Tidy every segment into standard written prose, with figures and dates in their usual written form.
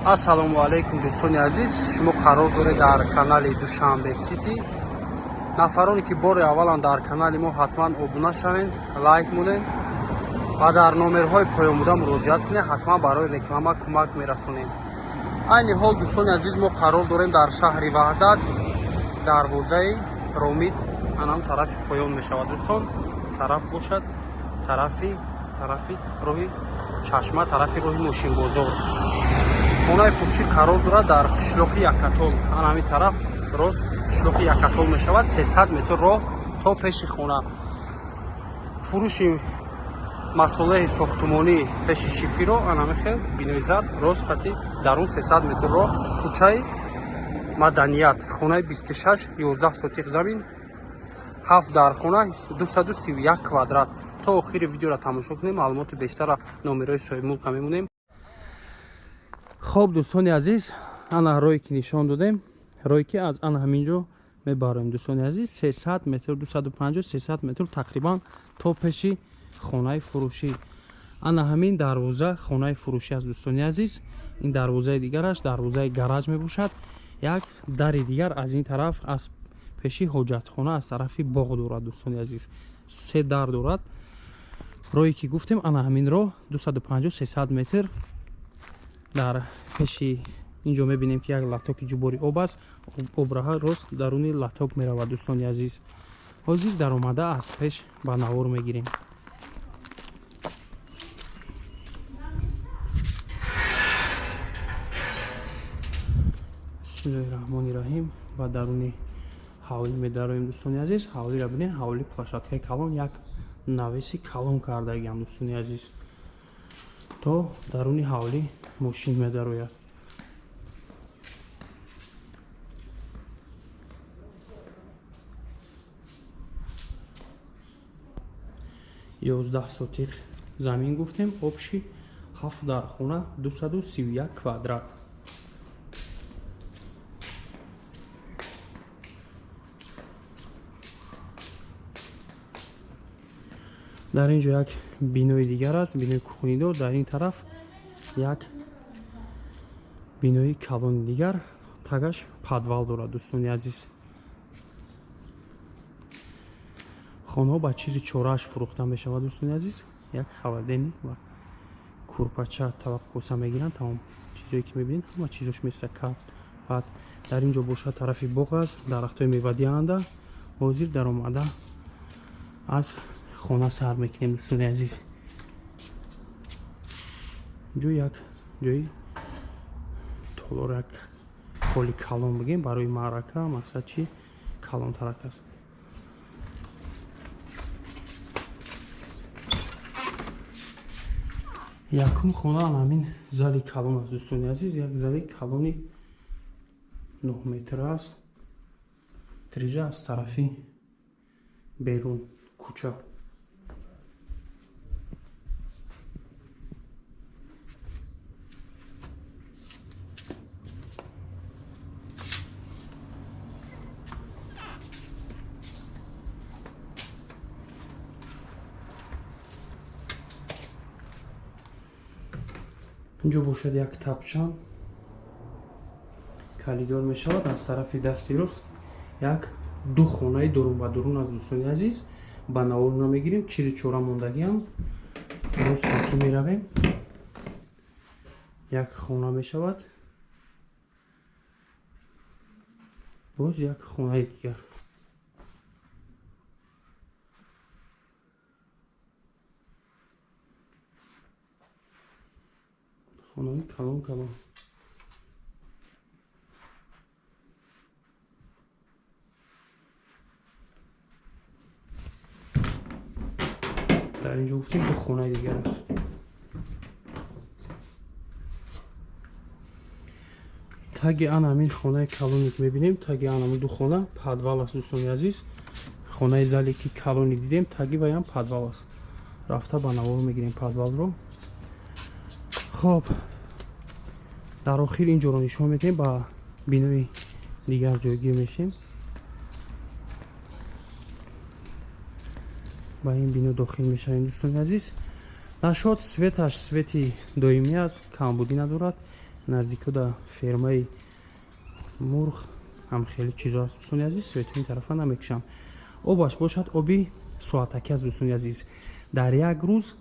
Ассалому алайкум, дӯстони азиз. Шумо қарор доред дар канали Душанбе Сити. Нафароне ки бори аввалан дар канали мо, ҳатман обуна шавед, лайк монед ва дар номерҳои поёнбуда муроҷиат кунед. Ҳатман барои реклама кӯмак мерасонем. Айни ҳол, дӯстони азиз, мо қарор дорем дар шаҳри Ваҳдат, дарвозаи Ромит анам тарафи поён мешавад, дӯстон. Тараф бошад тарафи роҳи Чашма, тарафи роҳи Мошинбозор. Хонаи фурӯшӣ қарор дорад дар қишлоқи Якатол. Ан ҳамин тараф рост қишлоқи Якатол мешавад, 300 метр роҳ то пеши хона. Фурӯши масолеҳи сохтумонӣ пеши шифиро, ан ҳамин хел бинои зард рост қати дарун 300 метр роҳ, кӯчаи Маданият, хонаи 26, 11 сотиқ замин, ҳафт дар хона, 231 квадрат. То охири видеоро тамошо кунем, маълумоти бештара номерои соҳибмулка мемонем. Хоб, дӯстони азиз, ана роҳе ки нишон додем, роҳе ки аз ана ҳамин ҷо мебароем, дӯстони азиз, 300 метр, 250, 300 метр тақрибан то пеши хонаи фурӯшӣ. Ана ҳамин дарвоза хонаи фурӯшӣ аст, дӯстони азиз. Ин дарвозаи дигараш дарвозаи гараж мебошад. Як дари дигар аз ин тараф, аз пеши ҳоҷатхона, аз тарафи боғ дорад, дӯстони азиз. Се дар дорад. Роҳе ки гуфтем, ана ҳамин роҳ 250, 300 метр. Дар пеши инҷо мебинем, ки як латоки ҷубори об аст. Обраҳа рост даруни латок меравад, дӯстони азиз. Ҳозир даромада аз пеш ба навор мегирем. Бисмиллоҳи раҳмони раҳим. Ба даруни ҳавлӣ медароем, дӯстони азиз. Ҳавлиро бинед, ҳавли площадкаи калон, як навеси калон кардагиам, дӯстони азиз. То даруни ҳавлӣ мошин медарояд. 11 сотиқ замин гуфтем, общий ҳафт дар хона, 231 квадрат. Дар ин ҷо як бинои дигар аст, бинои кухнидор. Дар ин тараф як бинои калони дигар, тагаш подвал дорад, дӯстони азиз. Хонаҳо ба чизи чорааш фурӯхта мешавад, дӯстони азиз. Як холодильник ва курпача, табақ, коса мегиранд, тамом. Чизое ки мебинед, ҳама чизош места кат баъд. Дар ин ҷо бошад тарафи боғ аст, дарахтҳои мевадиҳанда. Ҳозир даромада аз хона сар мекунем, дӯстони азиз. Инҷо як ҷои толор, як холи калон бигем, барои маърака, мақсад чи калонтарак аст. Якум хона ҳамин зали калон аст, дӯстони азиз. Як зали калони 9 метра аст. Трижа аз тарафи берун кӯча. Инҷо бошад як тапчан, калидор мешавад. Аз тарафи дасти рост як ду хонаи дурун ба дурун аст, дӯстони азиз. Ба навор намегирем, чизи чора мондагиам. Рост ки меравем, як хона мешавад, боз як хонаи дигар. Хонаи калон калон. Дар инҷо гуфтем, ду хонаи дигар аст. Таги ан ҳамин хонаи калоне ки мебинем, таги ан ҳамин ду хона подвал аст, дӯстони азиз. Хонаи зале ки калони дидем, таги ваям подвал аст. Рафта ба навор мегирем подвалро. Хоб, дар охир ин ҷоро нишон медиҳем, ба бинои дигар ҷойгир мешем. Ба ин бино дохил мешавем, дӯстони азиз. Нашод, светаш свети доимӣ аст, камбудӣ надорад. Наздико да фермаи мурғ ҳам хеле чизо аст дӯстони азиз, светои ин тарафа намекушам. Обаш бошад оби соатакӣ аст дӯстони азиз. Дар як рӯз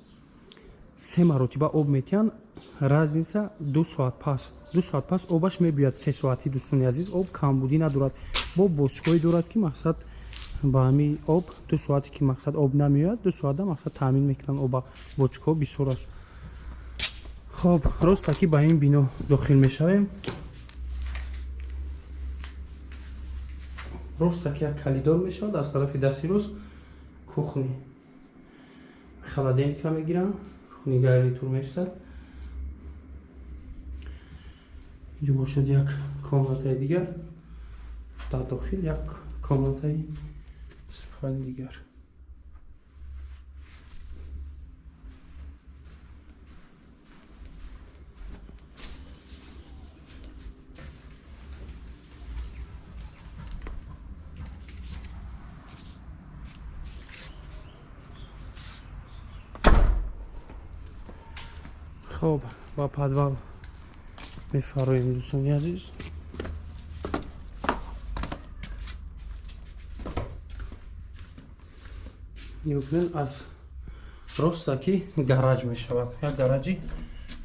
3 маротиба об метиҳанд, разница 2 соат пас. 2 соат пас обаш мебиёяд 3 соатӣ дӯстони азиз. Об камбудӣ надорад. Бо бочкҳое дорад ки мақсад ба ҳамин об 2 соате ки мақсад об намеояд, 2 соата мақсад таъмин мекунанд оба. Бочкҳо бисёр аст. Хоб, ростаки ба ин бино дохил мешавем. Ростаки як калидор мешавад, аз тарафи дасти рост кухни. Холодильника мегирам, кухни гарнитур мешавад. Инҷо бошад як комнатаи дигар, дар дохил як комнатаи спальни дигар. Хоб, ба подвал мефароем дӯстони азиз. Нигоҳ кунед, аз ростаки гараж мешавад. Як гараҷи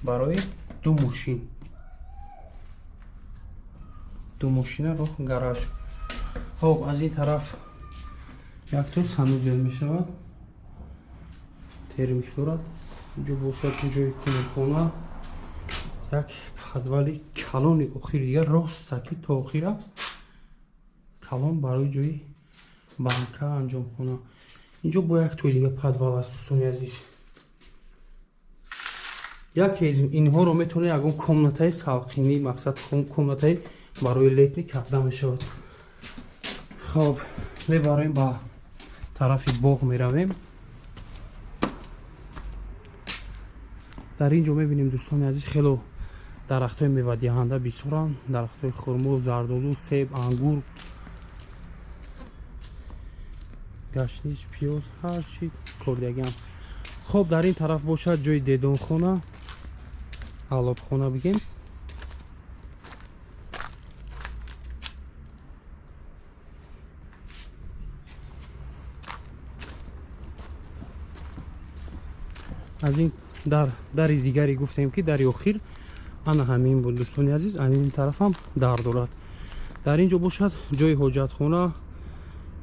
барои 2 мошин. 2 мошинаро гараж. Хоб, аз ин тараф якто санузел мешавад. Термик дорад. Инҷо бошад ҷои кунурхона. Як подвали калони охири дигар, ростаки то охира калон барои ҷои банка, анҷомхона. Инҷо бо як тои дига подвал аст дӯстони азиз. Яке аз инҳоро метавонед ягон комнатаи салқинӣ, мақсад комнатаи барои летни карда мешавад. Хоб, мебарем ба тарафи боғ меравем. Дар ин ҷо мебинем дӯстони азиз хело дарахтҳои мевадиҳанда бисёранд. Дарахтҳои хурмо, зардолу, себ, ангур, гашнич, пиёз, ҳар чи кордагиам. Хоб, дар ин тараф бошад ҷои дедонхона, алобхона бигем. Аз ин дари дигаре гуфтем ки дари охир ана ҳамин буд дӯстони азиз. Ан ин тарафам дар дорад. Дар ин ҷо бошад ҷои ҳоҷатхона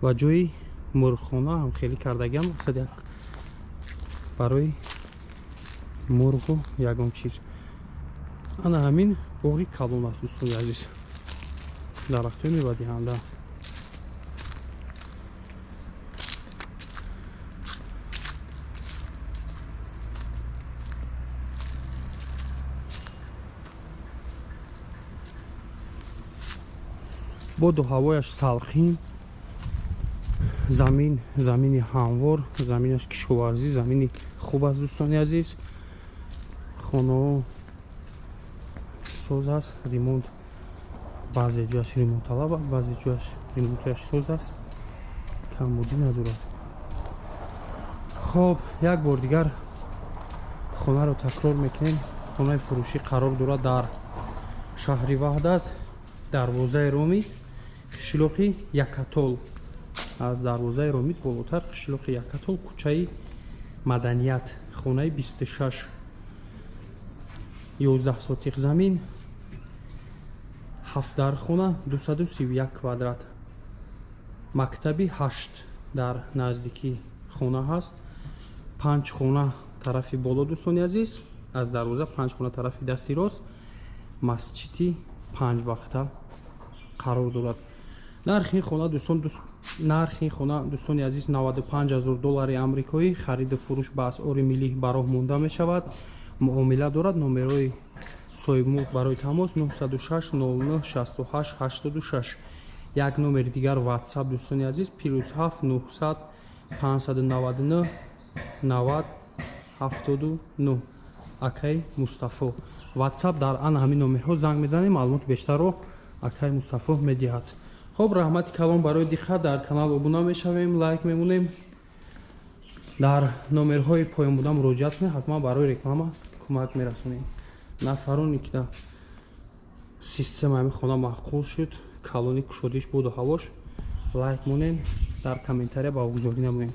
ва ҷои мурғхона ҳам хеле кардагиам, мақсад як барои мурғу ягон чиз. Ана ҳамин боғи калон аст дӯстони азиз. Дарахтҳои мевадиҳанда. Боду ҳавояш салқин, замин замини ҳамвор, заминаш кишоварзӣ, замини хуб аст дӯстони азиз. Хонаҳо соз аст, ремонт баъзе ҷояш ремонтталаб аст, баъзе ҷояш ремонташ соз аст, камбудӣ надорад. Хоб, як бор дигар хонаро такрор мекунем. Хонаи фурӯшӣ қарор дорад дар шаҳри Ваҳдат, дарвозаи Ромид, қишлоқи Якатол. Аз дарвозаи Ромид болотар қишлоқи Якатол, кӯчаи Маданият, хонаи 26, 11 сотиқ замин, 7 дархона, 231 квадрат. Мактаби 8 дар наздикии хона ҳаст. 5 хона тарафи боло дӯстони азиз, аз дарвоза 5 хона тарафи дасти рост, масҷиди 5 вақта қарор дорад. Нархи ин хона дӯстон, нархи ин хона дӯстони азиз 95,000 доллари амрикоӣ. Хариду фурӯш ба асъори миллӣ ба роҳ монда мешавад. Муомила дорад. Номерои соҳибмулк барои тамос 906 09 68 86. Як номери дигар WhatsApp дӯстони азиз +7 900 599 90 79 акай Мустафо. WhatsApp дар ана ҳамин номерҳо занг мезанем, маълумоти бештарро акай Мустафо медиҳад. Хоб, раҳмати калон барои диққат. Дар канал обуна мешавем, лайк мемонем. Дар номерҳои поён буда муроҷиат кунед, ҳатман барои реклама кӯмак мерасонем. Нафароне ки дар Система ҳами хона маъқул шуд, калони, кушодиш, буду ҳавош, лайк монен, дар комментария баҳогузорӣ намоед.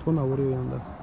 То навори оянда.